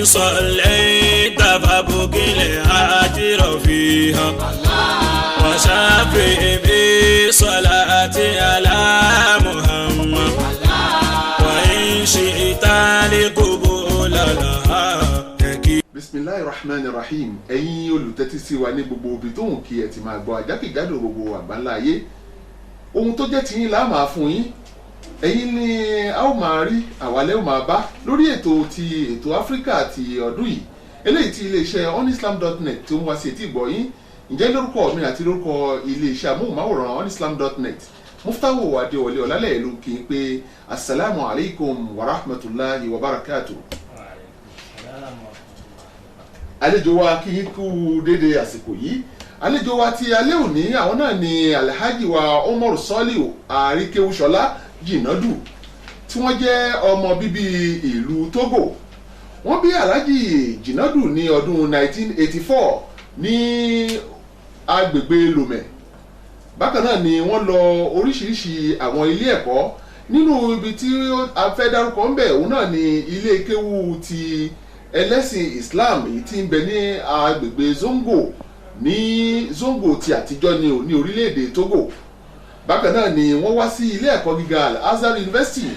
صليت فابك الأجر فيها وشافع بصلاة على محمد وإن شئت لقبول لها. Bisimilahi rahman rahim. Ẹ̀yin olùtẹ́tí sí wa ní gbogbo ibi tóun kí ẹ ti máa gbọ́ àjákèjádò gbogbo àgbáńlá ayé, ohun tó jẹ́ tiyín la máa fún yín. Ẹ̀yin ni a ó máa rí, àwálẹ́ ó máa bá lórí ètò ti ètò Áfíríkà ti ọdún yìí, eléyìí tí iléeṣẹ́ onislam.net tó ń wá sí etí ìgbọ́ yín. Ǹjẹ́ lórúkọ mi àti lórúkọ iléeṣẹ́ amóhùnmáwòrán onislam.net, Muftawo Adéwọlé Ọlálẹ̀ ló kí n pé asalaamu alaykum wa rahmatulahi wa barakatuh. Àlejò wa, kí yín kú dédé àsìkò yìí. Àlejò wa ti alẹ́ òní, àwọn náà ni Alhaji wa Umar Soliu Àríkéwúṣọlá Jìnàdù, tí wọ́n jẹ́ ọmọ bíbí ìlú Togo. Wọ́n bí Alhaji Jìnàdù ní ọdún 1984 ní agbègbè Lomé. Bákan náà ni wọ́n lọ oríṣiríṣi àwọn ilé ẹ̀kọ́. Nínú ibi tí a fẹ́ dárúkọ ńbẹ̀, òun náà ni ilé kéwú ti ẹlẹ́sìn Islam èyí tí ń bẹ ní agbègbè Zongo, ní Zongo ti àtijọ́ ní ní orílẹ̀-èdè Togo. Bákan náà ni wọ́n wá sí ilé ẹ̀kọ́ gíga Al-Azhar University,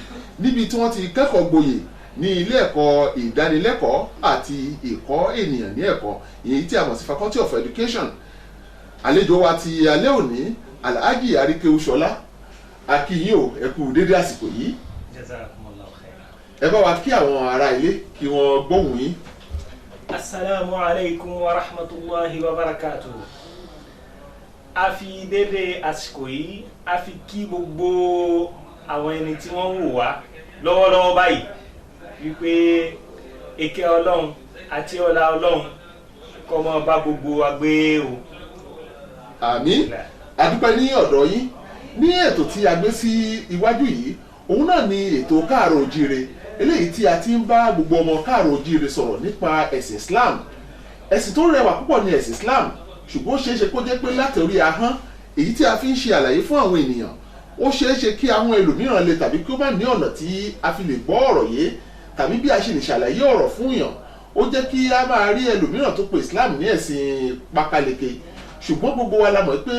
níbi tí wọ́n ti kẹ́kọ̀ọ́ gboyè ní ilé ẹ̀kọ́ ìdánilẹ́kọ̀ọ́ àti ìkọ́ ènìyàn ní ẹ̀kọ́, èyí tí a mọ̀ sí Faculty of Education. Àlejò wa ti alẹ́ òní, Alhaji Àríkéwúṣọlá, a kí yín o, ẹ kú dédé àsìkò yìí. Jazakumullahu khairan. Ẹ bá wa kí àwọn ará ilé kí wọ́n gbóhùn yín. Asalaamu alaykum wa rahmatulahi wa barakatuh. A fi dédé àsìkò yìí, a fi kí gbogbo àwọn ẹni tí wọ́n ń wò wá lọ́wọ́lọ́wọ́ báyìí wípé ìkẹ́ Ọlọ́run àti ọlá Ọlọ́run kó máa bá gbogbo wa gbé o. Àmín, adúpẹ́ ní ọ̀dọ̀ yín. Ní ètò tí a gbé sí iwájú yìí, òun náà ni ètò Káàrọ̀ Òjíire, eléyìí tí a ti ń bá gbogbo ọmọ Káàrọ̀ Òjíire sọ̀rọ̀ nípa ẹ̀sìn Islam. Ẹ̀sìn tó rẹwà púpọ̀ ní ẹ̀sìn Islam, ṣùgbọ́n ó ṣeé ṣe kó jẹ́ pé láti orí ahọ́n èyí tí a fi ń ṣe àlàyé fún àwọn ènìyàn, ó ṣeé ṣe kí àwọn ẹlòmíràn lè tàbí kí ó má ní ọ̀nà tí a fi lè gbọ́ ọ̀rọ̀ yé tàbí bí a ṣe lè ṣàlàyé ọ̀rọ̀ fún èèyàn. Ó jẹ́ kí a máa rí ẹlòmíràn tó pe Islam ní ẹ̀sìn pákáleke, ṣùgbọ́n gbogbo wa la mọ̀ pé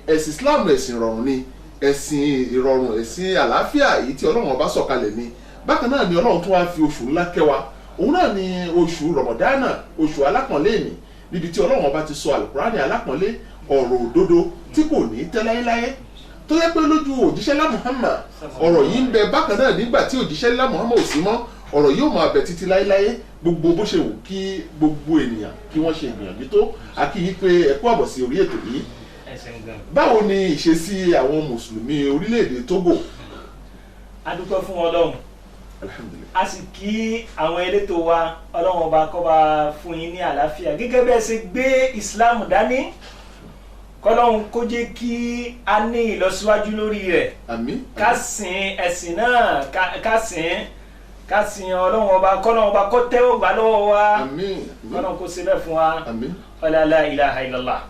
ẹ̀sìn Islam, ẹ̀sìn ìrọ̀rùn ni, ẹ̀sìn ìrọ̀rùn, ẹ̀sìn àlàáfíà èyí tí Ọlọ́run ọba sọ̀kalẹ̀ ni. Bákan náà ni Ọlọ́run tún wá fi oṣù ńlá kẹwa, òun náà ni oṣù Rọ̀mọ̀dánà, oṣù alápọ̀nlé ni, níbi tí Ọlọ́run ọba ti sọ Àlùkùránì alápọ̀nlé, ọ̀rọ̀ òdodo tí kò ní tẹ́ láéláé, tó yẹ pé lójú òjíṣẹ́ ńlá Muhammad ọ̀rọ̀ yìí ń bẹ. Bákan náà, nígbà tí òjíṣẹ́ ńlá Muhammad ò sí mọ́, ọ̀rọ̀ yóò máa bẹ títí láéláé. Gbogbo bó ṣe wù kí gbogbo ènìyàn kí wọ́n ṣe ìgbìyànjú tó, a kí yín pé ẹ kú àbọ̀ sí orí ètò yìí. Ẹsẹ̀ gan. Báwo ni ìṣesí àwọn mùsùlùmí orílẹ̀-èdè Togo? A dúpẹ́ fún Ọlọ́run. Alhamdulillahi. A sì kí àwọn elétò wa. Ọlọ́run ọba kó bá fún yín ní àlàáfíà gẹ́gẹ́ bẹ́ẹ̀ ṣe gbé Islam dání, kọ́lọ́run kó jẹ́ kí a ní ìlọsíwájú lórí rẹ̀. Àmín. Ká sìn ẹ̀sìn náà, ká sìn Ọlọ́run ọba, kọ́lọ́run ọba kó tẹ́wọ́ gbà lọ́wọ́ wa. Àmín. Kọ́lọ́run kó ṣe bẹ́ẹ̀ fún wa. Àmín. Ọlá la ilaha illallah.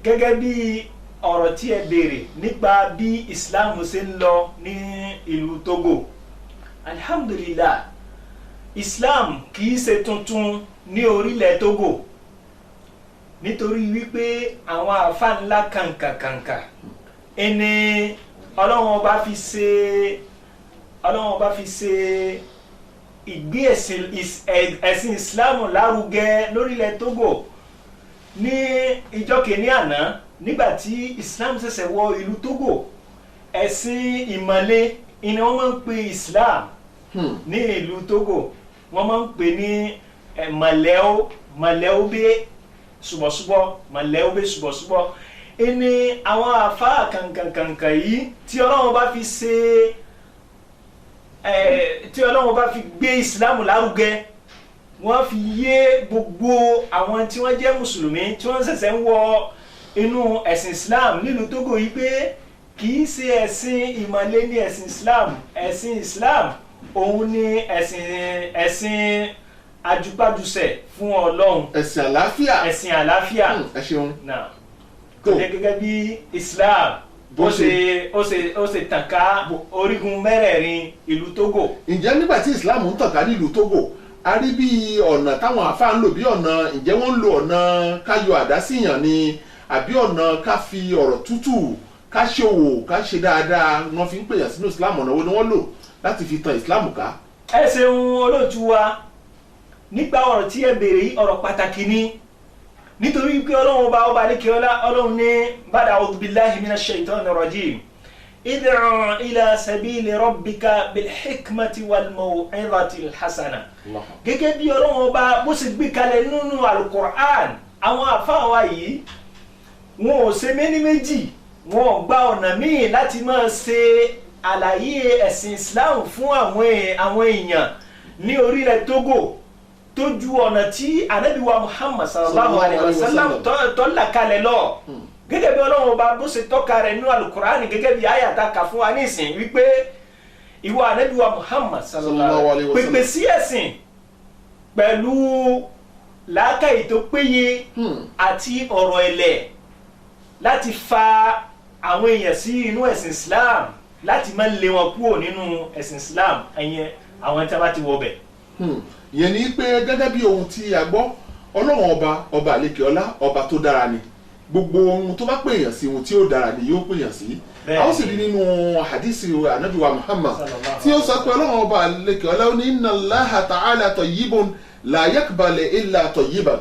Gẹ́gẹ́ bí ọ̀rọ̀ tí ẹ béèrè nípa bí Islam ṣe ń lọ ní ìlú Togo, alhamdulillah, Islam kì í ṣe tuntun ní orílẹ̀ Togo, nítorí wípé àwọn àfa ńlá kàǹkàkàǹkà ẹni Ọlọ́run ọba fi ṣe ìgbé ẹ̀sìn Islam lárugẹ lórílẹ̀ Togo ní ìjọ kìíní àná. Nígbà tí Islam ṣẹ̀ṣẹ̀ wọ ìlú Togo, ẹ̀sìn ìmàle ni wọ́n máa ń pè Islam ní ìlú Togo. Wọ́n máa ń pè ní mọ̀lẹ́ó mọ̀lẹ́óbé ṣùbọ̀ṣùbọ̀, mọ̀lẹ́óbé ṣùbọ̀ṣùbọ̀. Ẹni àwọn àfáà kàǹkàǹkàǹkà yìí tí Ọlọ́run bá fi gbé Islam lárugẹ, wọ́n fi yé gbogbo àwọn tí wọ́n jẹ́ mùsùlùmí tí wọ́n ṣẹ̀ṣẹ̀ ń wọ inú ẹ̀sìn Islam nílùú Togo yìí pé kì í ṣe ẹ̀sìn ìmàle ní ẹ̀sìn Islam. Ẹ̀sìn Islam òun ni ẹ̀sìn ajúpájúṣẹ̀ fún Ọlọ́run. Ẹ̀sìn àlàáfíà. Ẹ̀sìn àlàáfíà. Ẹ ṣeun. Náà tó kò jẹ́ gẹ́gẹ́ bí Islam Bó ó ṣe ó ṣe tàn ká orígun mẹ́rẹ̀ẹ̀rin ìlú Togo. Ǹjẹ́ nígbà tí Islam ń tàn ká nílùú Togo, A rí bí ọ̀nà táwọn àfáà ń lò, bí ọ̀nà, ǹjẹ́ wọ́n ń lo ọ̀nà ká yọ àdá síyàn ni, àbí ọ̀nà ká fi ọ̀rọ̀ tútù, ká ṣòwò, ká ṣe dáadáa wọ́n fi ń pèyàn sínú Islam? Ọ̀nà wo ni wọ́n lò láti fi tan Islam ká? Ẹ ṣeun, olóòtú wa. Nípa ọ̀rọ̀ tí ẹ béèrè yìí, ọ̀rọ̀ pàtàkì ni, nítorí pé Ọlọ́run ọba, ọba alékeọlá, Ọlọ́run ní bàdà a'udhu billahi minash shaitani rajim, id'u ila sabili rabbika bil hikmati wal maw'izati al hasana. Gẹ́gẹ́ bí Ọlọ́run ọba bó ṣe gbé kalẹ̀ nínú Alukur'an, àwọn àfáà wa yìí, wọn ò ṣe méní méjì, wọn ò gba ọ̀nà míì láti máa ṣe àlàyé ẹ̀sìn Islam fún àwọn èèyàn ní orílẹ̀ Togo tó ju ọ̀nà tí Ànábì wa Muhammad sallallahu alayhi wa sallam tó là kalẹ̀ lọ, gẹ́gẹ́ bí Ọlọ́run ọba bó ṣe tọ́ka rẹ̀ nínú Alukur'an, gẹ́gẹ́ bí àyàtà kà fún wa nísìn wípé ìwọ Ànábì wa Muhammad sallallahu alayhi wa sallam, pèpè sí ẹ̀sìn pẹ̀lú làákàyè tó péye àti ọ̀rọ̀ ẹ̀lẹ̀ láti fa àwọn èèyàn sí inú ẹ̀sìn Islam, láti má lé wọn kúrò nínú ẹ̀sìn Islam, ẹ̀yẹn àwọn tí a bá ti wọ bẹ̀. Ìyẹn ni pé gẹ́gẹ́ bí ohun tí a gbọ́, Ọlọ́run ọba, ọba àlekè ọlá, ọba tó dára ni. Gbogbo ohun tó bá pèèyàn sí, ohun tí ó dára ni yóò pèèyàn sí. A ó sì rí nínú hadisi Ànábì wa Muhammad tí ó sọ pé Ọlọ́run ọba àlekè ọlá, ó ní inna Allaha ta'ala tayyibun la yaqbalu illa tayyiban,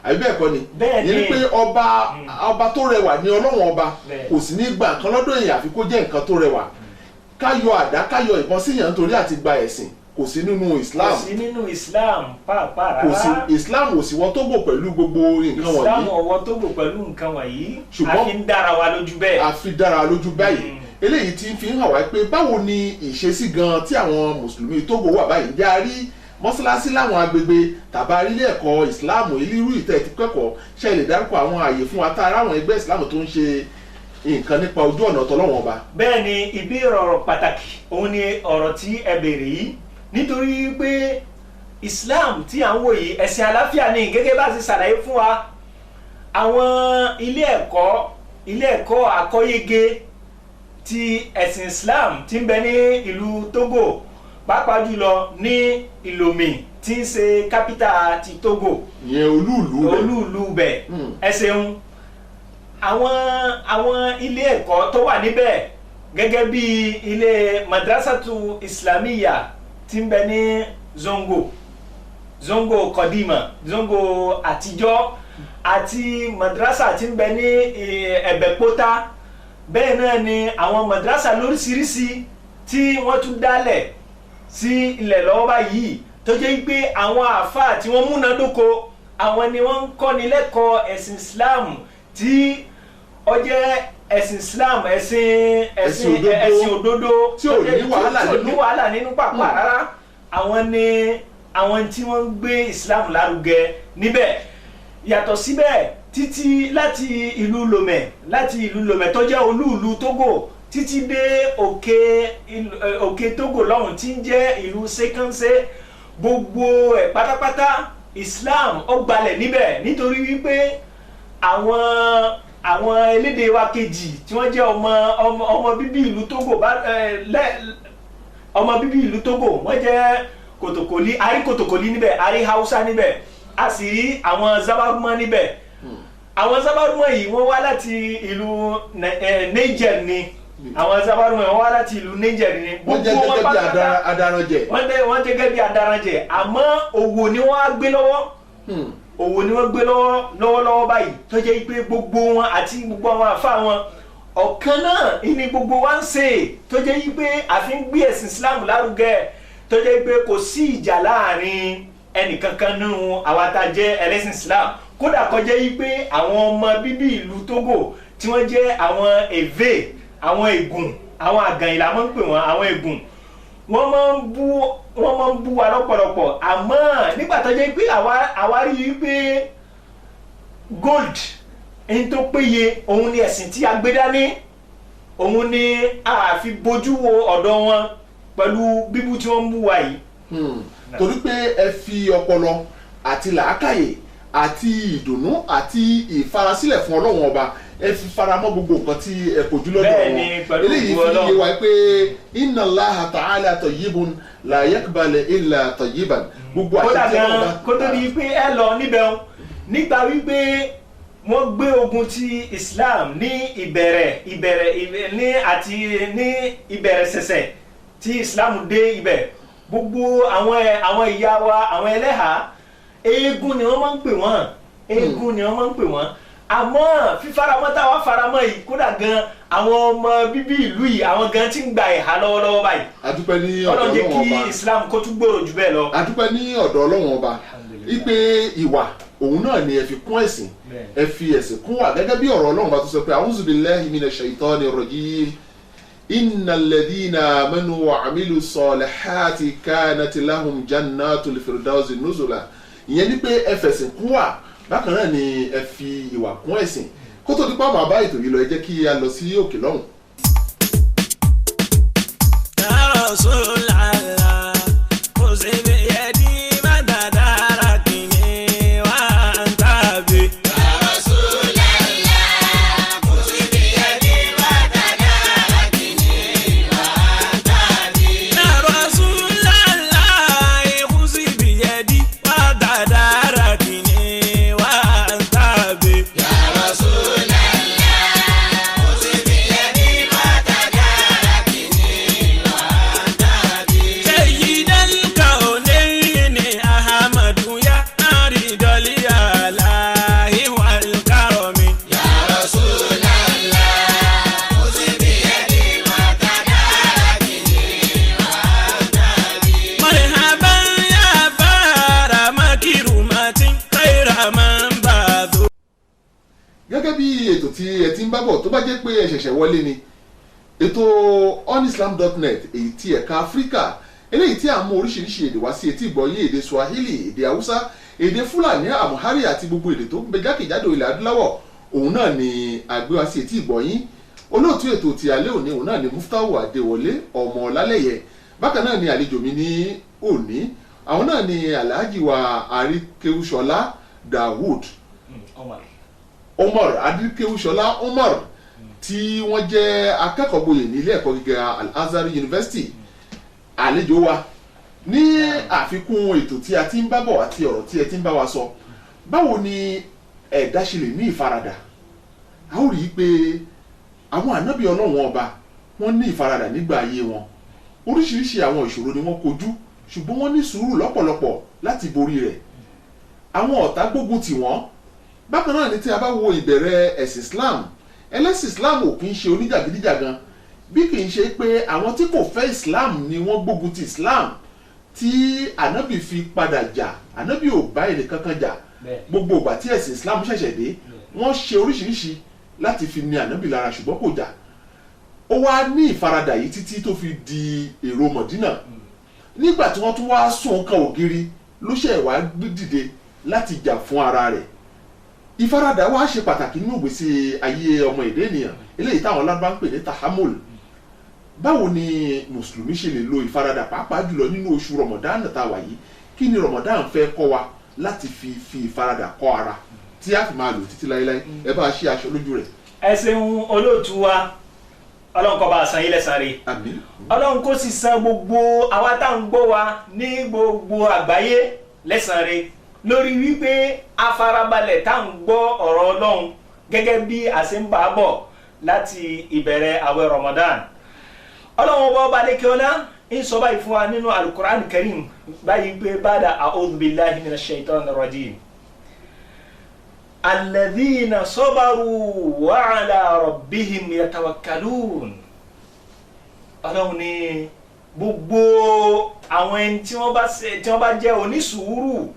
àbí bẹ́ẹ̀ kọ́ ni? Ìyẹn ni pé ọba tó rẹwà ni Ọlọ́run ọba, kò sì ní gba nǹkan lọ́dọ̀ èèyàn àfi kó jẹ́ nǹkan tó rẹwà. Ká yọ àdá, ká yọ ìbọn síyàn nítorí àti gba ẹ̀sìn, kò sí nínú Islam. Kò sí nínú Islam pàápàá rárá. Kò sí. Islam ò sí wọ Tógò pẹ̀lú gbogbo nǹkan wọ̀nyí. Islam ò wọ Tógò pẹ̀lú nǹkan wọ̀nyí. Ṣùgbọ́n a fi ń dára wa lójú bẹ́ẹ̀. A fi dára lójú báyìí. Eléyìí tí ń fi hàn wá pé báwo ni ìṣesí gan tí àwọn mùsùlùmí Tógò wà báyìí? Ǹjẹ́ a rí mọ́sálásí láwọn agbègbè tàbá ilé ẹ̀kọ́ Islam irú ìtẹ́ ti kẹ́kọ̀ọ́? Ṣe lè dárúkọ àwọn àyè fún wa tá a ráwọn ẹgbẹ́ Islam tó ń ṣe nǹkan nípa ojú ọ̀nà tọ́lọ́wọ́n ọba? Bẹ́ẹ̀ ni, ìbéèrè ọ̀rọ̀ pàtàkì òun ni ọ̀rọ̀ tí ẹ béèrè yìí, nítorí pé Islam tí à ń wò yìí, ẹ̀sìn àlàáfíà ni. Gẹ́gẹ́ bá ti ṣàlàyé fún wa, àwọn ilé ẹ̀kọ́ àkọ́yége ti ẹ̀sìn Islam tí ń bẹ ní ìlú Togo, pàápàá jùlọ ní Ìlòmì tí ń ṣe capital ti Togo. Ìyẹn olúùlú rẹ̀. Olúùlú bẹ̀. Ẹ ṣeun. Àwọn ilé ẹ̀kọ́ tó wà níbẹ̀, gẹ́gẹ́ bí ilé Madrasatu Islamiyya tí ń bẹ ní Zongo, Zongo Kọdímà, Zongo àtijọ́, àti madrasa tí ń bẹ ní Ẹ̀bẹ̀pótá. Bẹ́ẹ̀ náà ni àwọn madrasa lóríṣiríṣi tí wọ́n tún dálẹ̀ sí ilẹ̀ lọ́wọ́ báyìí, tó jẹ́ pé àwọn àáfàá tí wọ́n múnádóko, àwọn ni wọ́n ń kọ́ni lẹ́kọ̀ọ́ ẹ̀sìn Islam tí ó jẹ́ ẹ̀sìn Islam, ẹ̀sìn ẹ̀sìn òdodo tí ò ní wàhálà nínú, tí ò ní wàhálà nínú pàápàá rárá. Àwọn ni àwọn tí wọ́n ń gbé Islam lárugẹ níbẹ̀. Yàtọ̀ síbẹ̀, títí láti ìlú Lomé, láti ìlú Lomé tó jẹ́ olúùlú Togo, títí dé òkè Togo lọ́hùn tí ń jẹ́ ìlú Sekanse, gbogbo ẹ̀ pátápátá, Islam ó gbalẹ̀ níbẹ̀, nítorí wípé àwọn elédè wa kejì tí wọ́n jẹ́ ọmọ bíbí ìlú Togo bá ẹ lẹ ọmọ bíbí ìlú Togo, wọ́n jẹ́ Kòtòkòlí. A rí Kòtòkòlí níbẹ̀, a rí Haúsá níbẹ̀, a sì rí àwọn Zabaruma níbẹ̀. Àwọn Zabaruma yìí, wọ́n wá láti ìlú Niger ni. Àwọn Zabaruma yìí, wọ́n wá láti ìlú Niger ni. Wọ́n jẹ́ gẹ́gẹ́ bí adaranjẹ. Wọ́n jẹ́ gẹ́gẹ́ bí adaranjẹ, àmọ́ òwò ni wọ́n á gbé lọ́wọ́, òwò ni wọ́n gbé lọ́wọ́ lọ́wọ́lọ́wọ́ báyìí, tó jẹ́ pé gbogbo wọn àti gbogbo àwọn àfa wọn, ọ̀kan náà ni gbogbo wa ń ṣe, tó jẹ́ pé àfi ń gbé ẹ̀sìn Islam lárugẹ, tó jẹ́ pé kò sí ìjà láàrin ẹnìkankan nínú àwa tá a jẹ́ ẹlẹ́sìn Islam. Kódà kó jẹ́ pé àwọn ọmọ bíbí ìlú Togo tí wọ́n jẹ́ àwọn Èvé, àwọn Ègùn, àwọn Àgànyìn la máa ń pè wọ́n, àwọn Ègùn, wọ́n máa ń bú wa lọ́pọ̀lọpọ̀. Àmọ́ nígbà tó jẹ́ pé àwa rí i pé gold n tó péye òun ni ẹ̀sìn tí a gbé dání, òun ni a fi bójú wo ọ̀dọ̀ wọn pẹ̀lú bíbú tí wọ́n ń bú wa yìí. Torí pé ẹ fi ọpọlọ àti làákàyè àti ìdùnnú àti ìfarasílẹ̀ fún Ọlọ́run ọba, ẹ Ẹ fi faramọ́ gbogbo nǹkan tí ẹ kojú lọ́dọ̀ wọn. Eléyìí fi yé wa pé inna Allaha ta'ala tayyibun la yaqbalu illa tayyiban. Gbogbo àti tí wọ́n bá. Kó tó di pé ẹ lọ níbẹ̀ o, nípa wípé wọ́n gbé ogun ti Islam ní ìbẹ̀rẹ̀ ní àti ní ìbẹ̀rẹ̀ ṣẹ̀ṣẹ̀ tí Islam dé ibẹ̀, gbogbo àwọn ìyá wa, àwọn ẹlẹ́hà, eégún ni wọ́n máa ń pè wọ́n, eégún ni wọ́n máa ń pè wọ́n. Àmọ́ fífaramọ́ táwa faramọ́ yìí, kódà gan àwọn ọmọ bíbí ìlú yìí, àwọn gan ti ń gba ìhà lọ́wọ́lọ́wọ́ báyìí. Adúpẹ́ ní ọ̀dọ̀ Ọlọ́run jẹ́ Ọlọ́run kí ọba. Islam kó tún gbòòrò jù bẹ́ẹ̀ lọ. Adúpẹ́ ní ọ̀dọ̀ Ọlọ́run ọba ipe ìwà òun náà ni ẹ fi kún ẹ̀sìn, ẹ fi ẹ̀sìn kún wà gẹ́gẹ́ bí ọ̀rọ̀ Ọlọ́run bá tó sọ pé a'udhu billahi minash shaitani rajim innal ladhina amanu wa amilu salihati kanat lahum jannatul firdausi nuzula. Ìyẹn ni pé ẹ fẹ̀sìn kún wà, bákan náà ni ẹ fi ìwà kún ẹ̀sìn. Kó tó di pa màá bá ètò yìí lọ, ẹ jẹ́ kí a lọ sí òkè lọ́hùn. Ya Rasulallah, khudh bi yadi madadarakini wa anta bi. Ya Rasulallah, khudh bi yadi madadarakini wa anta bi. Ya Rasulallah, khudh bi yadi madadarakini wa anta bi. Ya Rasulallah, khudh bi yadi madadarakini wa anta bi. سيد الكونين أحمد يا رضا الله والكرم. يا رسول الله خذ بيدي وتداركني وأنت بي. مرحبا يا بار مكرمة خير من بذل. Gẹ́gẹ́ bí ètò tí ẹ ti ń bá bọ̀, tó bá jẹ́ pé ẹ ṣẹ̀ṣẹ̀ wọlé ni, ètò onislam.net èyí tí ẹ̀ka Áfíríkà, eléyìí tí à ń mú oríṣiríṣi èdè wá sí etí ìgbọ́yé, èdè Swahili, èdè Haúsá, èdè Fúlàní, Amhari àti gbogbo èdè tó ń bẹ jákèjádò ilẹ̀ adúláwọ̀, òun náà ni a gbé wá sí etí ìgbọ́yín. Olóòtú ètò ti alẹ́ òní òun náà ni Muftahu Adéwọlé ọmọ Ọlálẹ́yẹ. Bákan náà ni àlejò mi ní òní, àwọn náà ni Alhaji wa Àríkéwúṣọlá Dawood Umar, Adékéwúṣọlá Umar, tí wọ́n jẹ́ akẹ́kọ̀ọ́ gboyè ní ilé ẹ̀kọ́ gíga Al-Azhar University. Àlejò wa ní àfikún ètò tí a ti ń bá bọ̀ àti ọ̀rọ̀ tí ẹ ti ń bá wa sọ, báwo ni ẹ̀dá ṣe lè ní ìfaradà? A ó rí i pé àwọn ànábì Ọlọ́run ọba wọ́n ní ìfaradà nígbà ayé wọn. Oríṣiríṣi àwọn ìṣòro ni wọ́n kojú, ṣùgbọ́n wọ́n ní sùúrù lọ́pọ̀lọpọ̀ láti borí rẹ̀. Àwọn ọ̀tá gbógun tì wọ́n. Bákan náà ni tí a bá wo ìbẹ̀rẹ̀ ẹ̀sìn Islam, ẹlẹ́sìn Islam ò kì í ṣe oníjàgídíjàgan, bí kì í ṣe pé àwọn tí kò fẹ́ Islam ni wọ́n gbógun ti Islam tí ànábì fi padà jà. Ànábì ò bá ẹnì kankan jà. Gbogbo ìgbà tí ẹ̀sìn Islam ṣẹ̀ṣẹ̀ dé, wọ́n ṣe oríṣiríṣi láti fi ní ànábì lára, ṣùgbọ́n kò jà. Ó wá ní ìfaradà yìí títí tó fi di èrò Mọ̀dínà. Nígbà tí wọ́n tún wá sún kan ògiri ló ṣẹ̀ wá dìde láti jà fún ara rẹ̀. Ìfaradà wá ṣe pàtàkì nínú ìgbésí ayé ọmọ èdè ènìyàn, eléyìí táwọn lábá ń pè ní tahamul. Báwo ni mùsùlùmí ṣe lè lo ìfaradà, pàápàá jùlọ nínú oṣù Ramadan tá a wà yìí? Kí ni Ramadan fẹ́ kọ́ wa láti fi ìfaradà kọ́ ara tí a fi máa lò títí láéláé? Ẹ bá a ṣe aṣọ lójú rẹ̀. Ẹ ṣeun olóòtú wa, Ọlọ́run kó bá a san yín lẹ́san rẹ̀. Àmín. Ọlọ́run kó sì san gbogbo àwa tá à ń gbọ́ wa ní gbogbo àgbáyé lẹ́san rẹ̀ lórí wípé afarabalẹ̀ tá à ń gbọ́ ọ̀rọ̀ Ọlọ́run gẹ́gẹ́ bí a ṣe ń bá a bọ̀ láti ìbẹ̀rẹ̀ àwẹ̀ Ramadan. Ọlọ́run ọba ọba lẹ́kẹ́ọ́lá ń sọ báyìí fún wa nínú Al-Qur'an Karim báyìí pé bada a'udhu billahi minash shaitanir rajim. Alladhina sabaru wa ala rabbihim yatawakkalun. Ọlọ́run ní gbogbo àwọn ẹni tí wọ́n bá jẹ́ onísùúrù,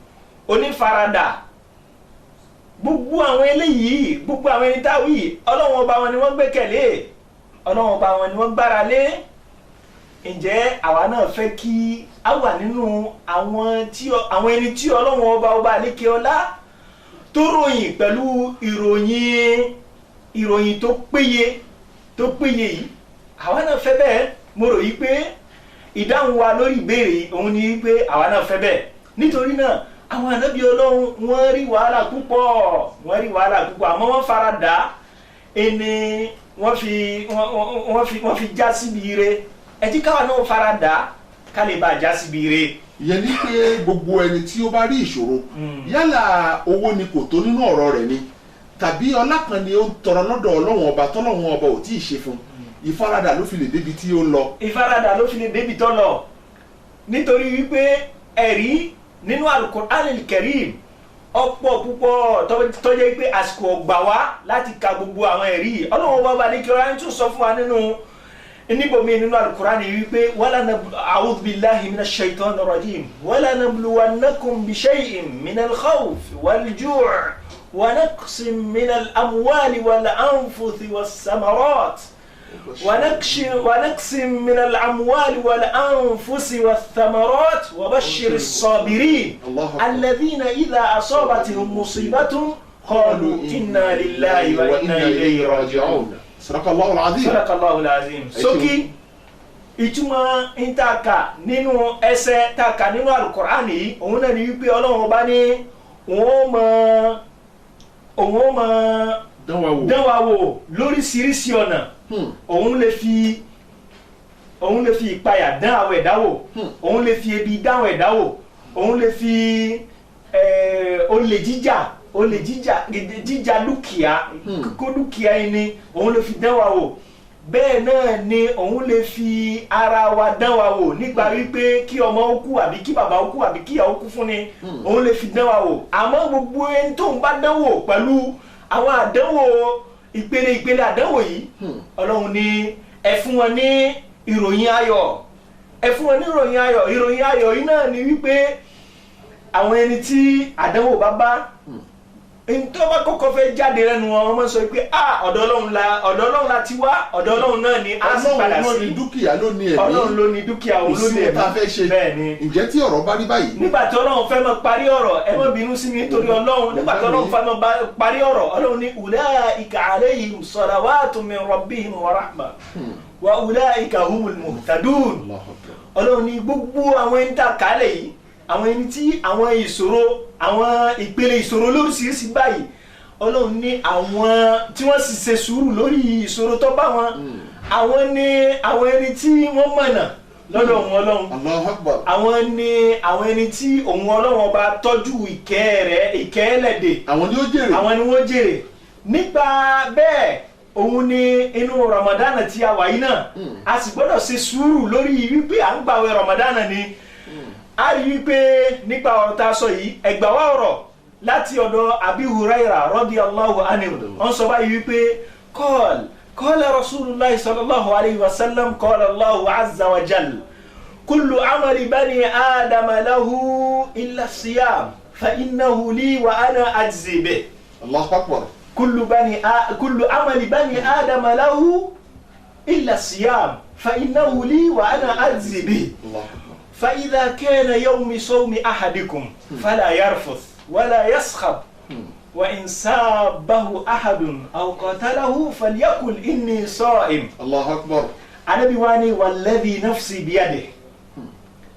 onífaradà, gbogbo àwọn eléyìí, gbogbo àwọn ẹni táwí, Ọlọ́run ọba wọn ni wọ́n gbẹ́kẹ̀lé, Ọlọ́run ọba wọn ni wọ́n gbára lé. Ǹjẹ́ àwa náà fẹ́ kí a wà nínú àwọn ẹni tí Ọlọ́run ọba ọba àlékè ọlá tó ròyìn pẹ̀lú ìròyìn tó péye yìí? Àwa náà fẹ́ bẹ́ẹ̀. Mo rò yí pé ìdáhùn wa lórí ìbéèrè yìí òun ni pé àwa náà fẹ́ bẹ́ẹ̀. Nítorí náà àwọn ànábì Ọlọ́run wọ́n rí wàhálà púpọ̀, wọ́n rí wàhálà púpọ̀, àmọ́ wọ́n fara dà á. ẹni wọ́n fi wọ́n fi já síbi ire. Ẹ jí káwa náà fara dà ká lè bá a já síbi ire. Ìyẹn ni pé gbogbo ẹni tí ó bá rí ìṣòro, yálà owó ni kò tó nínú ọ̀rọ̀ rẹ̀ ni, tàbí ọlá kan ni ó ń tọrọ lọ́dọ̀ Ọlọ́run ọba tọ́lọ́run ọba ò tí ì ṣe fún, ìfaradà ló fi lè débi tí ó ń lọ. Ìfaradà ló fi lè débi tó lọ, nítorí wípé ẹ̀rí nínú Al-Qur'an al-Karim ọ̀pọ̀ púpọ̀ tó jẹ́ pé àsìkò ọgbà wá láti ka gbogbo àwọn ẹ̀rí yìí. Ọlọ́run ọba ní kí ọlá ń tún sọ fún wa nínú níbomi nínú Al-Qur'an wípé wala a'udhu billahi minash shaitanir rajim wala nabluwannakum bishay'in minal khawfi wal ju'i wa naqsin minal amwali wal anfusi was samarat ونقص من الأموال والأنفس والثمرات وبشر الصابرين الذين إذا أصابتهم مصيبة قالوا إنا لله وإنا إليه راجعون. صدق الله العظيم. صدق الله العظيم. Sókí ìtumọ̀ ntaka nínú ẹsẹ̀ taka nínú Al-Qur'ani yìí, òun náà ni wípé Ọlọ́run ọba ní òun mọ̀ dán wa wò lóríṣiríṣi ọ̀nà. Òun lè fi ìpayà dán àwọn ẹ̀dá wò, òun lè fi ebi dán àwọn ẹ̀dá wò, òun lè fi olè jíjà dúkìá, kó dúkìá ẹni, òun lè fi dán wa wò. Bẹ́ẹ̀ náà ni òun lè fi ara wa dán wa wò nípa wípé kí ọmọ ó kú àbí kí bàbá ó kú àbí kí ìyá ó kú fún ni, òun lè fi dán wa wò. Àmọ́ gbogbo ẹni tóun bá dán wò pẹ̀lú àwọn àdánwò ìpele ìpele àdánwò yìí, Ọlọ́run ní ẹ fún wọn ní ìròyìn ayọ̀, ẹ fún wọn ní ìròyìn ayọ̀. Ìròyìn ayọ̀ yìí náà ni wípé àwọn ẹni tí àdánwò bá bá, tó bá kọ́kọ́ fẹ́ jáde lẹ́nu wọn, wọ́n máa ń sọ pé ọ̀dọ̀ Ọlọ́run la ti wá, ọ̀dọ̀ Ọlọ́run náà ni a sì padà sí. Ọlọ́run ló ní dúkìá, ló ní ẹ̀mí, Ọlọ́run ló ní dúkìá, òun ló ní ẹ̀mí. Kò sí ohun tá a fẹ́ ṣe. Bẹ́ẹ̀ ni. Ǹjẹ́ tí ọ̀rọ̀ bá rí báyìí, nígbà tí Ọlọ́run fẹ́ máa parí ọ̀rọ̀, ẹ má bínú sí mi nítorí Ọlọ́run, nígbà tí Ọlọ́run fẹ́ máa parí ọ̀rọ̀, Ọlọ́run ní ulaika alayhim salawatun min rabbihim wa rahma wa ulaika humul muhtadun. Ọlọ́run ní gbogbo àwọn ẹni tá a kálẹ̀ yìí, àwọn ẹni tí àwọn ìṣòro, àwọn ìpele ìṣòro lóríṣiríṣi báyìí, Ọlọ́run ní àwọn tí wọ́n sì ṣe sùúrù lórí ìṣòro tó bá wọn, àwọn ní àwọn ẹni tí wọ́n mọ̀nà lọ́dọ̀ òun Ọlọ́run. Allahu Akbar. Àwọn ní àwọn ẹni tí òun Ọlọ́run ọba tọ́jú ìkẹ́ rẹ̀, ìkẹ́ ẹlẹ́dẹ̀, àwọn ni ó jèrè, àwọn ni wọ́n jèrè. Nípa bẹ́ẹ̀ òun ni inú Ramadan tí a wà yìí náà, a sì gbọ́dọ̀ ṣe sùúrù lórí wípé à ń gbàwẹ̀ Ramadan ni. A rí wípé nípa ọ̀rọ̀ tá a sọ yìí, ẹgbà wá ọ̀rọ̀ láti ọ̀dọ̀ Abi Huraira radiyallahu anhu, wọ́n sọ báyìí wípé qala Rasulullahi sallallahu alayhi wa sallam qala Allahu azza wa jal kullu amali bani adama lahu illa siyam fa innahu li wa ana ajzi bih. Allahu akbar. Kullu amali bani adama lahu illa siyam fa innahu li wa ana ajzi bih. فإذا كان يوم صوم أحدكم فلا يرفث ولا يصخب وإن سابه أحد أو قتله فليقل إني صائم. الله أكبر. النبي واني والذي نفسي بيده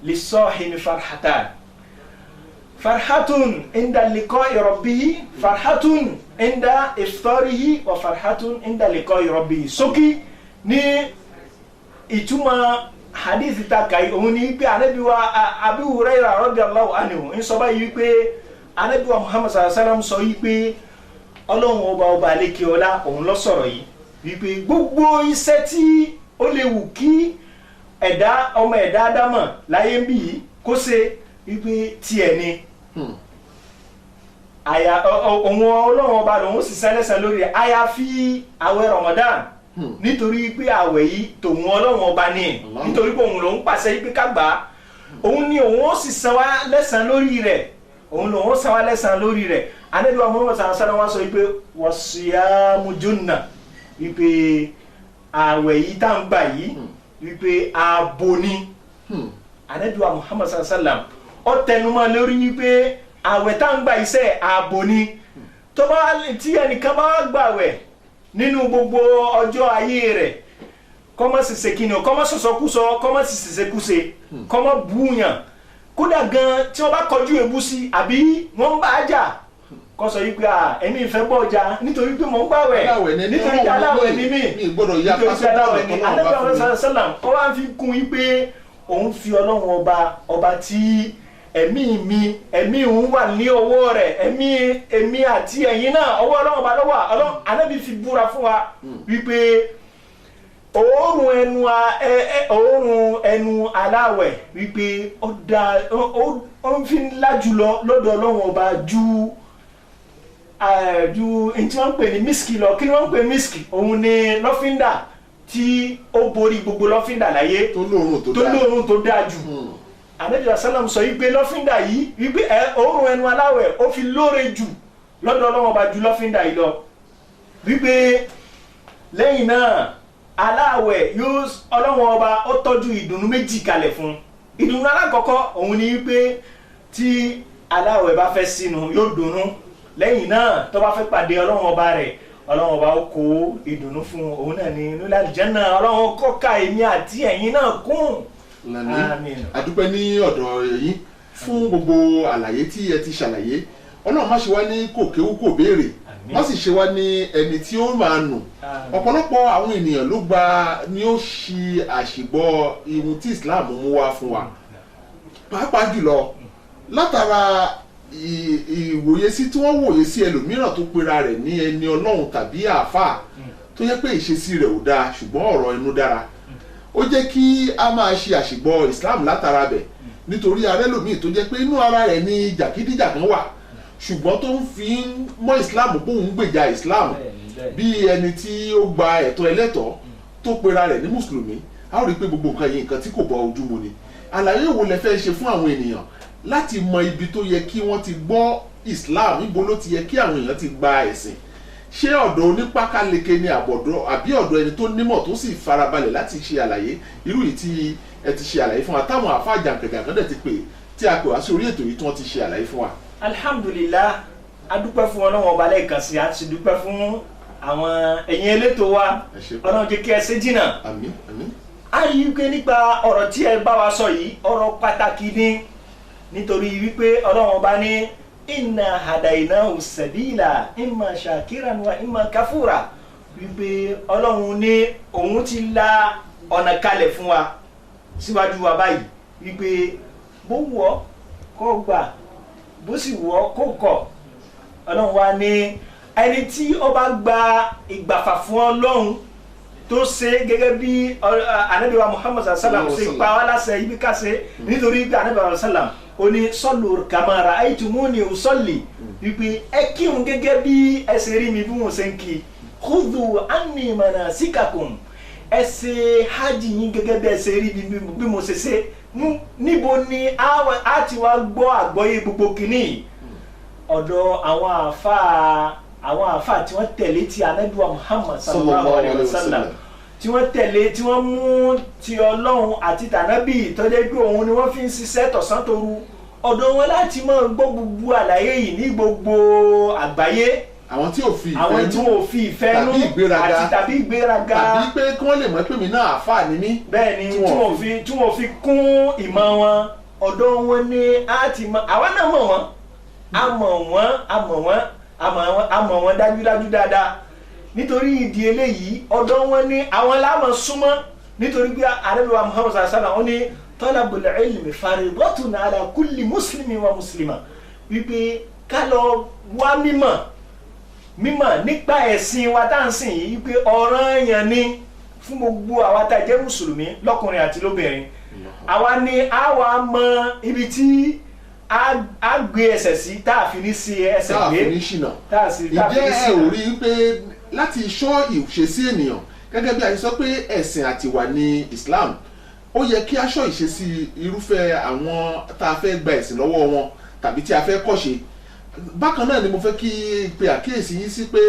للصائم فرحتان، فرحة عند لقاء ربه، فرحة عند إفطاره، وفرحة عند لقاء ربه. Sókí ní ìtumọ̀ hadith ta kai, òun ni pé Ànábì wa Abi Huraira radiyallahu anhu ń sọ báyìí wípé Ànábì wa Muhammad sallallahu alaihi wasallam sọ wípé Ọlọ́run ọba ọba àlékè ọlá òun ló sọ̀rọ̀ yìí wípé gbogbo iṣẹ́ tí ó lè wù kí ẹ̀dá ọmọ ẹ̀dá ádámọ̀ láyé ń bì yìí kó ṣe wípé tiẹ̀ ni àyà òun Ọlọ́run ọba lòun sì sẹ́lẹ̀sẹ̀ lórí rẹ̀ àyàfi àwẹ̀ Ramadan, nítorí pé àwẹ̀ yìí tòun Ọlọ́run ọba ni, nítorí pé òun lòun pàṣẹ yìí pé ká gbà á, òun ni òun ó sì san wá lẹ́san lórí rẹ̀, òun lòun ó san wá lẹ́san lórí rẹ̀. Ànábì wa Muhammad sallallahu alaihi wasallam sọ wípé wasiyamu junna, wípé àwẹ̀ yìí tá ń gbà yìí wípé ààbò ni. Ànábì wa Muhammad sallallahu alaihi wasallam ó tẹnumọ́ lórí wípé àwẹ̀ tá ń gbà iṣẹ́ ààbò ni. Tó bá tí ẹnìkan bá gbàwẹ̀ nínú gbogbo ọjọ́ ayé rẹ̀, kó má sì ṣe kíni o, kó má sọ̀sọ̀kúsọ, kó má sì ṣèṣekúṣe, kó má búyàn, kódà gan tí wọ́n bá kọjú èbú sí àbí wọ́n ń bá a jà, Kó sọ yìí pé à èmi ìfẹ́ bọ̀ ọjà nítorí pé mò ń gbàwẹ̀, nítorí pé aláwẹ̀ ni mí, nítorí pé aláwẹ̀ ni Ànábì sallam. Ó wá fi kún yìí pé òun fi Ọlọ́run ọba ọba tí ẹ̀mí mi ẹ̀mí òun wà ní ọwọ́ rẹ̀, ẹ̀mí èmi àti ẹ̀yin náà ọwọ́ Ọlọ́run ọba ló wà. Ọlọ́run Ànábì fi búra fún wa wípé òórùn ẹnu aláwẹ̀ wípé ó da ó ń fi ńlá jùlọ lọ́dọ̀ Ọlọ́run ọba ju ju n tí wọ́n ń pè ní miski lọ. Kí ni wọ́n ń pè miski? Òun ni lọ́fíńdà tí ó borí gbogbo lọ́fíńdà láyé, tó lóòrùn tó dáa jù. Ànábì sallam sọ wípé lọ́fíńdà yìí wípé òórùn ẹnu aláwẹ̀ ó fi lóore jù lọ́dọ̀ Ọlọ́run ọba ju lọ́fíńdà yìí lọ. Wípé lẹ́yìn náà aláwẹ̀ yóò Ọlọ́run ọba ó tọ́jú ìdùnnú méjì kalẹ̀ fún. Ìdùnnú alákọ̀ọ́kọ́ òun ni wípé tí aláwẹ̀ bá fẹ́ sínú yóò dùnnú. Lẹ́yìn náà tó bá fẹ́ pàdé Ọlọ́run ọba rẹ̀, Ọlọ́run ọba ó kó ìdùnnú fún òun náà ní inú àlùjánnà. Ọlọ́run kọ́ka èmi àti ẹ̀yin náà kún. Àmín. Àdúpẹ́ ní ọ̀dọ̀ yín fún gbogbo àlàyé tí ẹ ti ṣàlàyé. Ọlọ́run má ṣe wá ní kò kéwú kò béèrè, má sì ṣe wá ní ẹni tí ó máa nù. Ọ̀pọ̀lọpọ̀ àwọn ènìyàn ló gba ni ó ṣì àṣìgbọ́ ihun tí Islam mú wá fún wa, pàápàá jùlọ látara ìwòye sí tí wọ́n wòye sí ẹlòmíràn tó pera rẹ̀ ní ẹni Ọlọ́run tàbí àáfàá tó yẹ pé ìṣesí rẹ̀ ò dáa ṣùgbọ́n ọ̀rọ̀ inú dára. Ó jẹ́ kí a máa ṣe àṣìgbọ́ Islam látara bẹ̀, nítorí arẹ́lòmíì tó jẹ́ pé inú ara rẹ̀ ní jàgídíjàgan wà ṣùgbọ́n tó ń fi mọ́ Islam bóun gbèjà Islam bí ẹni tí ó gba ẹ̀tọ́ ẹlẹ́tọ̀ọ́ tó pera rẹ̀ ní mùsùlùmí. A ó rí i pé gbogbo nǹkan yìí nǹkan tí kò bọ́ ojú mu ni. Àlàyé wo lẹ fẹ́ ṣe fún àwọn ènìyàn láti mọ ibi tó yẹ kí wọ́n ti gbọ́ Islam, níbo ló ti yẹ kí àwọn èèyàn ti gba ẹ̀sìn? Ṣé ọ̀dọ̀ onípákáleke ni àbọ̀dọ̀ àbí ọ̀dọ̀ ẹni tó nímọ̀ tó sì farabalẹ̀ láti ṣe àlàyé irú yìí tí ẹ ti ṣe àlàyé fún wa, táwọn àfáà jàǹkànjàǹkàn dẹ̀ ti pè tí a pè wá sí orí ètò yìí tí wọ́n ti ṣe àlàyé fún wa? Alhamdulillah, a dúpẹ́ fún Ọlọ́run ọba lẹ́ẹ̀kan sí, a ti dúpẹ́ fún àwọn ẹ̀yin elétò wa. Ọlọ́run jẹ́ kí ẹ ṣe jìnnà. Àmín, àmín. A rí i pé nípa ọ̀rọ̀ tí ẹ bá wa sọ yìí, ọ̀rọ̀ pàtàkì ni, nítorí wípé Ọlọ́run ọba ní inna hadainahu sabila imma shakiran wa imma kafura, wípé Ọlọ́run ní òun ti la ọ̀nà kalẹ̀ fún wa síwájú wa báyìí, wípé bó wù ọ́ kó gbà, bó sì wù ọ́ kó kọ̀. Ọlọ́run wa ní ẹni tí ó bá gba ìgbàfà fún Ọlọ́run tó ṣe gẹ́gẹ́ bí Ànábì wa Muhammad sallam ṣe pa wá láṣẹ ibi ká ṣe, nítorí pé Ànábì wa sallam ó ní sallu kama ra'aytumuni usalli, wípé ẹ kírun gẹ́gẹ́ bí ẹ ṣe rí mi bí mo ṣe ń kí, khudhu anni manasikakum, ẹ ṣe hajj yín gẹ́gẹ́ bí ẹ ṣe rí bí mo ṣe ṣe. Níbo ni a ti wá gbọ́ àgbọ́yé gbogbo kìíní? Ọ̀dọ̀ àwọn àáfàá tí wọ́n tẹ̀lé ti Ànábì wa Muhammad sallallahu alayhi wa sallam, tí wọ́n tẹ̀lé, tí wọ́n mú ti Ọlọ́run àti tànábì tó jẹ́ pé òun ni wọ́n fi ń ṣiṣẹ́ tọ̀sán tòru. Ọ̀dọ̀ wọn láti máa gbọ́ gbogbo àlàyé yìí ní gbogbo àgbáyé. Àwọn tí ò fi ìfẹ́ nú àti tàbí ìgbéraga tàbí pé kí wọ́n lè mọ̀ pé mi náà àáfàá ni mí. Bẹ́ẹ̀ ni, tí wọ́n fi kún ìmọ̀ wọn. Ọ̀dọ̀ wọn ni a ti mọ̀. Àwa náà mọ̀ wọ́n, a mọ̀ wọ́n, a mọ̀ wọ́n, a mọ̀ wọ́n dájúdájú dáadáa. Nítorí ìdí eléyìí ọ̀dọ̀ wọn ni àwọn láàmọ̀ súnmọ́, nítorí pé Ànábì wa Muhammad sallallahu alaihi wasallam ó ní talabul ilmi faridatun ala kulli muslimi wa muslima, wípé ká lọ wá mímọ̀ mímọ̀ nípa ẹ̀sìn wa tá à ń sìn yìí, wípé ọ̀ranyàn ni fún gbogbo àwa tá a jẹ́ mùsùlùmí lọ́kùnrin àti lóbìnrin. Àwa ni àwa mọ ibi tí a gbé ẹsẹ̀ sí tá a fi ní sí ẹsẹ̀ gbé, tá a fi ní ṣìnà. Ǹjẹ́ ẹ ò rí i pé láti ṣọ́ ìṣesí ènìyàn gẹ́gẹ́ bí a ṣe sọ pé ẹ̀sìn àtiwà ní Islam, ó yẹ kí a ṣọ́ ìṣesí irúfẹ́ àwọn tá a fẹ́ gba ẹ̀sìn lọ́wọ́ wọn tàbí tí a fẹ́ kọ́ṣe. Bákan náà ni mo fẹ́ kí pe àkíyèsí yín sí pé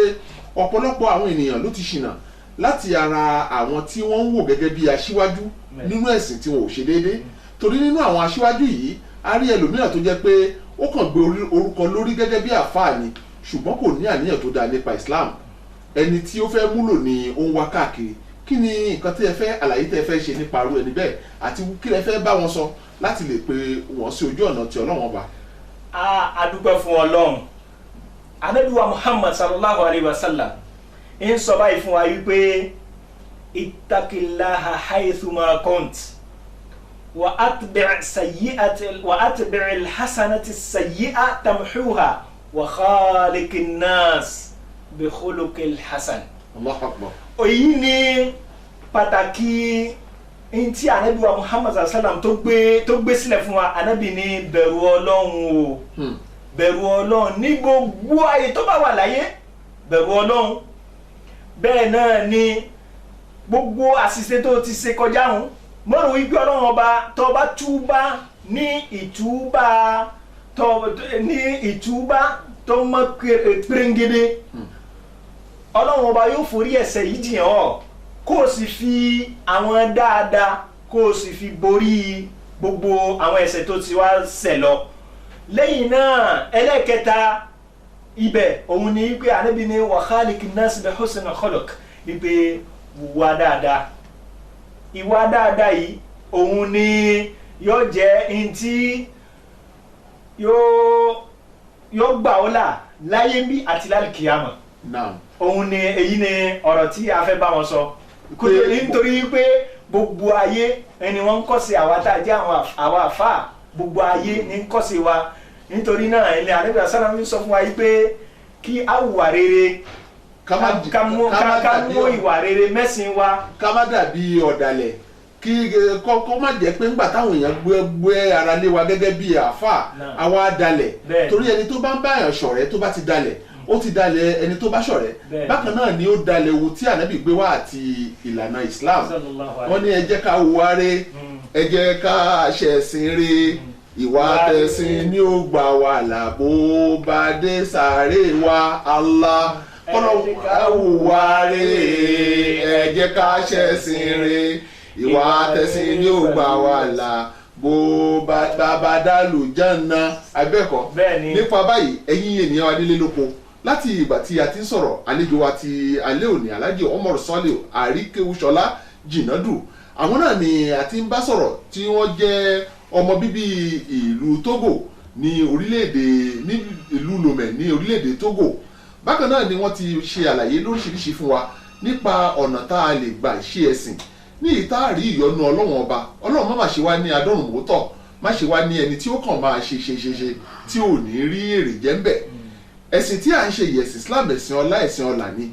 ọ̀pọ̀lọpọ̀ àwọn ènìyàn ló ti ṣìnà láti ara àwọn tí wọ́n ń wò gẹ́gẹ́ bí aṣíwájú nínú ẹ̀sìn tí wọn ò ṣe déédéé. Torí nínú àwọn aṣíwájú yìí a rí ẹlòmíràn tó jẹ́ pé ó kàn gbé orúkọ lórí gẹ́gẹ́ bí àfáà ni, ṣùgbọ́n kò ní àníyàn tó dáa nípa Islam. Ẹni tí ó fẹ́ múlò ni ó ń wá káàkiri. Kí ni nǹkan tí ẹ fẹ́ àlàyé tí ẹ fẹ́ ṣe nípa irú ẹni bẹ́ẹ̀, àti kí lẹ fẹ́ bá wọn sọ láti lè pe wọ́n sí ojú ọ̀nà tí Ọlọ́run ọba? A dúpẹ́ fún Ọlọ́run. Ànábì wa Muhammad sallallahu alayhi wa sallam ń sọ báyìí fún wa wípé ittaqillaha haythuma kunt wa atbi' sayyi'ati wa atbi' alhasanati sayyi'a tamhuha wa khaliqin nas bi khuluqil hasan. Allahu Akbar. Èyí ni pàtàkì ntí Ànábì wa Muhammad sallam tó gbé sílẹ̀ fún wa. Ànábì ní bẹ̀rù Ọlọ́run o, bẹ̀rù Ọlọ́run ní gbogbo ayé tó bá wà láyé, bẹ̀rù Ọlọ́run. Bẹ́ẹ̀ náà ni gbogbo àṣìṣe tó ti ṣe kọjá hùn mọ́rùn wípé Ọlọ́run ọba tó bá túbá ní ìtúbá tó mọ́ pérégedé, Ọlọ́run ọba yóò forí ẹ̀ṣẹ̀ yìí jìn ọ́, kó o sì fi àwọn dáadáa kó o sì fi borí gbogbo àwọn ẹ̀ṣẹ̀ tó ti wá ṣẹ̀ lọ. Lẹ́yìn náà ẹlẹ́kẹta ibẹ̀ òun ni wípé Ànábì ní wa khaliqin nas bi husnil khuluq, wípé wùwà dáadáa. Ìwà dáadáa yìí òun ni yóò jẹ́ ntí yóò gbà ọ́ là láyé ń bí àti lálùkìyàmọ̀. Òun ni èyí ni ọ̀rọ̀ tí a fẹ́ bá wọn sọ, nítorí pé gbogbo ayé ẹni wọ́n ń kọ́ sí àwa tá a jẹ́ àwa àfáà, gbogbo ayé ní ń kọ́ sí wa. Nítorí náà ẹni Ànábì sallam sọ fún wa yìí pé kí a hùwà rere, ká mú ìwà rere mẹ́sìn wa, ká má dàbí ọ̀dàlẹ̀, kí kọ́ má jẹ́ pé ńgbà táwọn èèyàn gbé ara lé wa gẹ́gẹ́ bí àáfàá àwa dalẹ̀. Torí ẹni tó bá ń bá èèyàn ṣọ̀rẹ́ tó bá ti dalẹ̀, ó ti dalẹ̀ ẹni tó bá ṣọ̀rẹ́. Bákan náà ni ó dalẹ̀ ohun tí Ànábì gbé wá àti ìlànà Islam. Wọ́n ní ẹ jẹ́ ká hùwà re, ẹ jẹ́ ká ṣẹ̀sìn re, ìwà tẹ̀sìn ni ó gbà wá là bó bá dé sàárè wa. Allah kọ́lọ́ hùwà re, ẹ jẹ́ ká ṣẹ̀sìn re, ìwà tẹ̀sìn ni ó gbà wá là bó bá dálù jánà. Abẹ́ẹ̀kọ́ nípa báyìí, ẹ̀yin ènìyàn wa nílé lóko, láti ìgbà tí a ti ń sọ̀rọ̀, àlejò wa ti alẹ́ òní Alhaji Umar Saliu Àríkéwúṣọlá Jìnàdù, àwọn náà ni a ti ń bá sọ̀rọ̀, tí wọ́n jẹ́ ọmọ bíbí ìlú Togo ní orílẹ̀-èdè, ní ìlú Lomé ní orílẹ̀-èdè Togo. Bákan náà ni wọ́n ti ṣe àlàyé lóríṣiríṣi fún wa nípa ọ̀nà tá a lè gbà ṣe ẹ̀sìn ní ìtaàrí ìyọ́nú Ọlọ́run ọba. Ọlọ́run má má ṣe wá ní adọ́rùn mọ́tọ̀, má ṣe wá ní ẹni tí ó kàn máa ṣe ṣe ṣe ṣe tí ò ní rí èrè jẹ́ ń bẹ̀. Ẹ̀sìn tí à ń ṣe yìí, ẹ̀sìn Islam, ẹ̀sìn ọlá, ẹ̀sìn ọlà ni,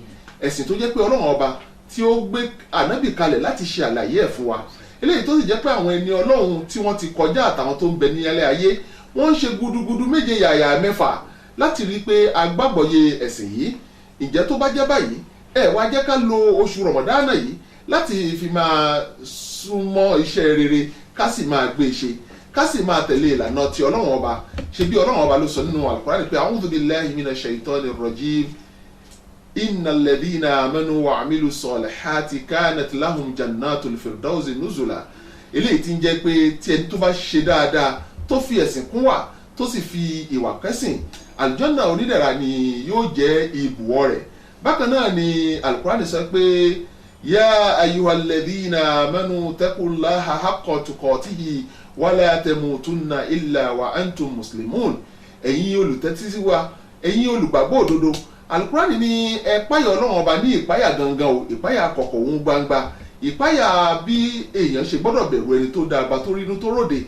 ẹ̀sìn tó jẹ́ pé Ọlọ́run ọba tí ó gbé Ànábì kalẹ̀ láti ṣe àlàyé ẹ̀ fún wa. Eléyìí tó sì jẹ́ pé àwọn ẹni Ọlọ́run tí wọ́n ti kọjá àtàwọn tó ń bẹ ní ẹlẹ́ ayé, wọ́n ń ṣe gudugudu méje yàyà mẹ́fà láti rí i pé agbábọ̀yé ẹ̀sìn yìí. Ǹjẹ́ tó bá jẹ́ báyìí, ẹ wá jẹ́ ká lo oṣù Rọ̀mọ̀dánà yìí láti fi máa súnmọ́ iṣẹ́ rere, ká sì máa gbé e ṣe, ká sì máa tẹ̀lé ìlànà ti Ọlọ́run ọba. Ṣe bí Ọlọ́run ọba ló sọ nínú Al-Qur'an pé a'udhu billahi minash shaitani rrajim, innal ladhina amanu wa amilu salihati kanat lahum jannatul firdausi nuzula. Eléyìí tí ń jẹ́ pé tí ẹni tó bá ṣe dáadáa, tó fi ẹ̀sìn kún wà, tó sì fi ìwà kẹ́sìn, àlùjánnà onídẹ̀ra ni yóò jẹ́ ibùwọ̀ rẹ̀. Bákan náà ni Al-Qur'an sọ pé ya ayyuhalladhina amanu taqullaha haqqa tuqatihi wala tamutunna illa wa antum muslimun. Ẹ̀yin olùtẹ́tí sí wa, ẹ̀yin olùgbàgbọ́ òdodo, Al-Qur'an ní ẹ páyà Ọlọ́run ọba ní ìpáyà gangan o, ìpáyà kọ̀kọ̀ òun gbangba, ìpáyà bí èèyàn ṣe gbọ́dọ̀ bẹ̀rù ẹni tó dàgbà tó rínú tó ròde,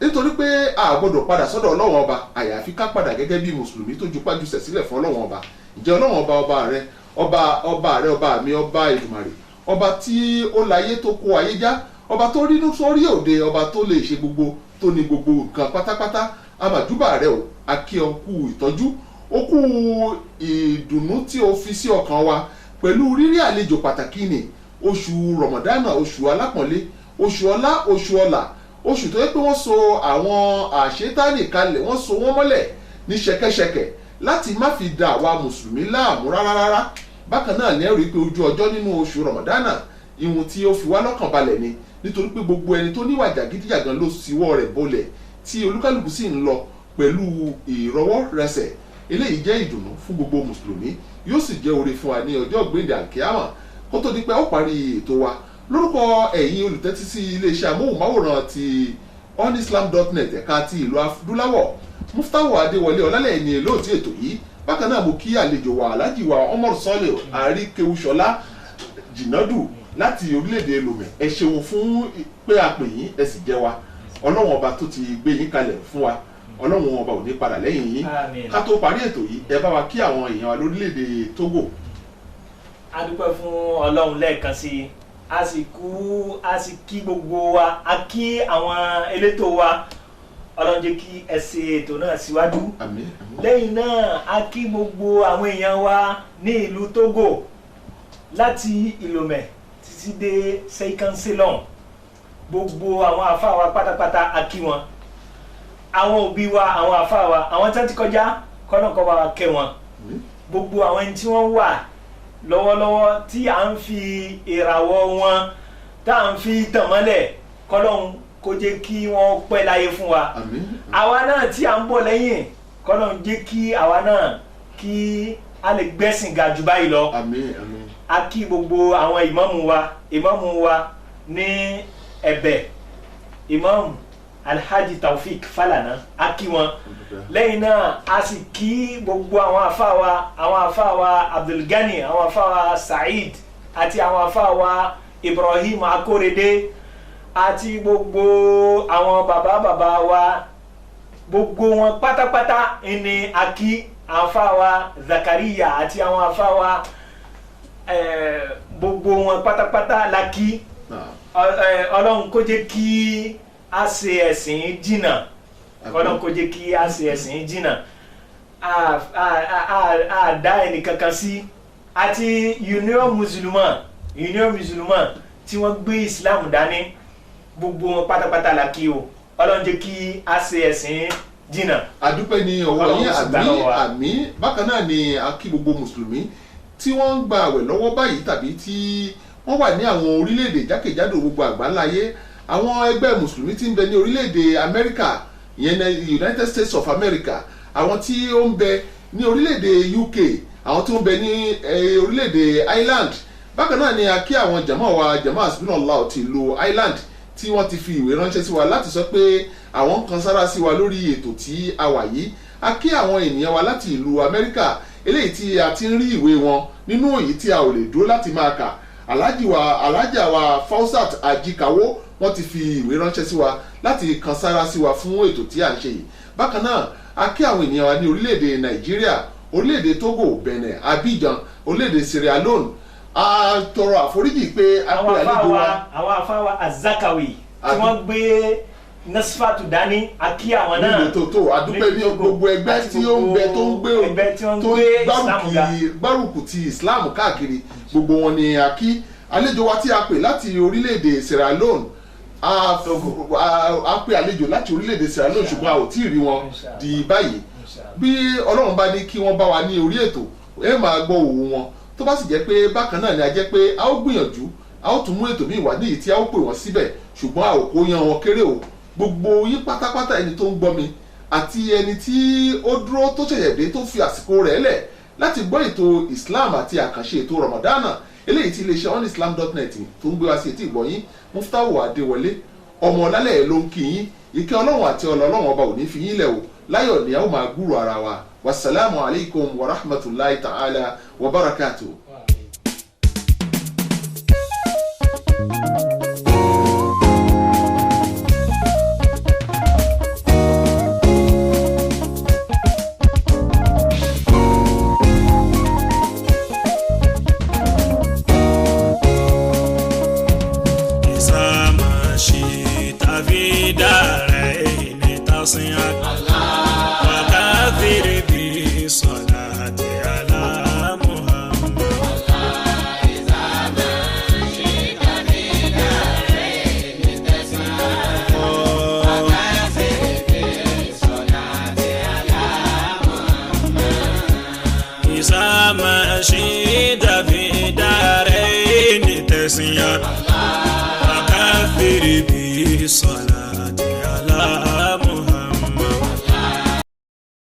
nítorí pé a gbọ́dọ̀ padà sọ́dọ̀ Ọlọ́run ọba àyàfi ká padà gẹ́gẹ́ bí mùsùlùmí tó jupájúṣẹ̀ sílẹ̀ fún Ọlọ́run ọba. Ǹjẹ́ Ọlọ́run ọba ọba rẹ, ọba ọba rẹ, ọba mi, ọba Èdùmàrè, ọba tí ó láyé tó kó ayé já, ọba tó rínú tó rí òde, ọba tó lè ṣe gbogbo, tó ní gbogbo nǹkan pátápátá, àmàjúbà rẹ o, a kí ọ kú ìtọ́jú, ó kú ìdùnnú tí o fi sí ọkàn wa pẹ̀lú rírí àlejò pàtàkì ní oṣù Rọ̀mọ̀dánà, oṣù alápọ̀nlé, oṣù ọlá, oṣù ọlà, oṣù tó yẹ pé wọ́n so àwọn àṣetánì kalẹ̀, wọ́n so wọ́n mọ́lẹ̀ ní ṣẹ̀kẹ̀ṣẹ̀kẹ̀ láti má fi da àwa mùsùlùmí láàmú rárá rárá. Bákan náà ní ẹ̀rí pé ojú ọjọ́ nínú oṣù Rọ̀mọ̀dánà ìhun tí ó fi wá lọ́kàn balẹ̀ ni, nítorí pé gbogbo ẹni tó níwà jàgídíjàgan ló siwọ́ rẹ̀ bolẹ̀ tí olúkálùkù sì ń lọ pẹ̀lú ìrọwọ́ rẹsẹ̀. Eléyìí jẹ́ ìdùnnú fún gbogbo mùsùlùmí, yóò sì jẹ́ oore fún wa ní ọjọ́ gbèǹdé àkíyàmọ̀. Kó tó di pé ó parí ètò wa, lórúkọ ẹ̀yin olùtẹ́tí sí iléeṣẹ́ amóhùnmáwòrán ti onislam.net ẹ̀ka ti ìlú adúláwọ̀, Muftawo Adéwọlé Ọlálẹ̀ ní olóòtú ètò yìí. Bákan náà mo kí àlejò wa, Alhaji wa Omar Sọ́lẹ̀ Àríkéwúṣọlá Jìnàdù láti orílẹ̀-èdè Lomé. Ẹ ṣeun fún pé a pè yín, ẹ sì jẹ́ wa. Ọlọ́wọ́n Ọba tó ti gbé yín kalẹ̀ fún wa, Ọlọ́wọ́n Ọba ò ní padà lẹ́yìn yín. Àmín. Ká tó parí ètò yìí, ẹ bá wa kí àwọn èèyàn wa lórílẹ̀-èdè Togo. A dúpẹ́ fún Ọlọ́run lẹ́ẹ̀kan sí i. A sì kú, a sì kí gbogbo wa, a kí àwọn elétò wa. Ọlọ́run jẹ́ kí ẹ ṣe ètò náà síwájú. Àmín, àmín. Lẹ́yìn náà, a kí gbogbo àwọn èèyàn wa ní ìlú Togo, láti Ìlòmẹ̀ títí dé Seikanselon. Gbogbo àwọn àfáà wa pátápátá, a kí wọn. Àwọn òbí wa, àwọn àfáà wa, àwọn tí wọ́n ti kọjá, kọ́nà kọ́ bá wa kẹ́ wọn. Àmín. Gbogbo àwọn ẹni tí wọ́n wà lọ́wọ́lọ́wọ́ tí à ń fi ìràwọ̀ wọn tá à ń fi tàn mọ́lẹ̀, kọ́lọ́hún kó jẹ́ kí wọ́n pẹ́ láyé fún wa. Àmín. Àwa náà tí à ń bọ̀ lẹ́yìn, kọ́lọ́hún jẹ́ kí àwa náà kí a lè gbẹ́sìn ga jù báyìí lọ. Àmín, àmín. A kí gbogbo àwọn ìmámù wa, ìmámù wa ní Ẹ̀bẹ̀, Ìmámù Alhaji Taofik Falana, a kí wọn. Lẹ́yìn náà, a sì kí gbogbo àwọn àfáà wa, àwọn àfáà wa Abdulgani, àwọn àfáà wa Saheed, àti àwọn àfáà wa Ibrahim Akorede, àti gbogbo àwọn bàbá bàbá wa, gbogbo wọn pátápátá ní a kí. Àfáà wa Zakariya àti àwọn àfáà wa, gbogbo wọn pátápátá la kí. Ọlọ́run kó jẹ́ kí a ṣe ẹ̀sìn jìnnà. Ọlọ́run kó jẹ́ kí a ṣe ẹ̀sìn jìnnà. A dá ẹnì kankan sí. Àti Union Musulman tí wọ́n gbé Islam dání, gbogbo wọn pátápátá la kí o. Ọlọ́run jẹ́ kí a ṣe ẹ̀sìn jìnnà. Àdúpẹ́ ní ọwọ́ Ọlọ́run yín. sì gbà Àmín. lọ́wọ́ wa. Àmín. Bákan náà ni a kí gbogbo mùsùlùmí tí wọ́n ń gba àwẹ̀ lọ́wọ́ báyìí tàbí tí wọ́n wà ní àwọn orílẹ̀-èdè jákèjádò gbogbo àgbáńláyé. Àwọn ẹgbẹ́ mùsùlùmí tí ń bẹ ní orílẹ̀-èdè Amẹ́ríkà, ìyẹn ní United States of America, àwọn tí ó ń bẹ ní orílẹ̀-èdè UK, àwọn tí ó ń bẹ ní orílẹ̀-èdè Ireland. Bákan náà ni a kí àwọn jàmá wa, jàmá Asbinallah ti ìlú Ireland, tí wọ́n ti fi ìwé ránṣẹ́ sí wa láti sọ pé àwọn ń kan sára sí wa lórí ètò tí a wà yìí. A kí àwọn ènìyàn wa láti ìlú Amẹ́ríkà, eléyìí tí a ti ń rí ìwé wọn nínú èyí tí a ò lè dúró láti máa kà. Aláàjì wa, alájà wa Fausat Ajikawo, wọ́n ti fi ìwé ránṣẹ́ sí wa láti kan sára sí wa fún ètò tí à ń ṣe yìí. Bákan náà, a kí àwọn ènìyàn wa ní orílẹ̀-èdè Nàìjíríà, orílẹ̀-èdè Togo, Benin, Abidjan, orílẹ̀-èdè Sierra Leone. A tọrọ àforíjì pé a Àwọn pe àfáà àlejò wa, wa. àwọn àfáà wa Azakawi tí wọ́n gbé Nasfatu dání, a kí àwọn náà. Nílùú tó adúpẹ́ ní gbogbo ẹgbẹ́ Àti tí ó ń bẹ tó ń gbé ẹgbẹ́ tí wọ́n ń tó ń gbé Islam ga. gbárùkù ti Islam káàkiri, gbogbo wọn ni a kí. Àlejò wa tí a pè láti orílẹ̀-èdè Sierra Leone, a pè àlejò láti orílẹ̀-èdè Sierra Leone, ṣùgbọ́n a ò tí ì rí wọn di báyìí. Bí Ọlọ́run bá ní kí wọ́n bá wa ní orí ètò, ẹ máa gbọ́ òun wọn. Tó bá sì jẹ́ pé bákan náà ni, a jẹ́ pé a ó gbìyànjú, a ó tún mú ètò míì wá níyì tí a ó pè wọ́n síbẹ̀, ṣùgbọ́n a ò kó yan wọn kéré o. Gbogbo yín pátápátá, ẹni tó ń gbọ́ mi àti ẹni tí ó dúró tó ṣẹ̀ṣẹ̀ dé, tó fi àsìkò rẹ̀ lẹ̀ láti gbọ́ ètò Islam àti àkànṣe ètò Ramadana eléyìí tí iléeṣẹ́ onislam.net tó ń gbé wá sí etí ìgbọ̀nyín, Muftahu Adéwọlé ọmọ ọlálẹ̀ ló ń kí yín. Ìkẹ́ Ọlọ́run àti ọlọ́run Ọba ò ní fi yín lẹ̀ o. Láyọ̀ ni a ó máa gbúrò ara wa. Wasalaamu alaykum wa rahmatulahi ta'ala wa barakatuh. إذا ما شئت في دارين تصيح وكثر بالصلاة على محمد. إذا ما شئت في دارين تسيا وكثر بالصلاة.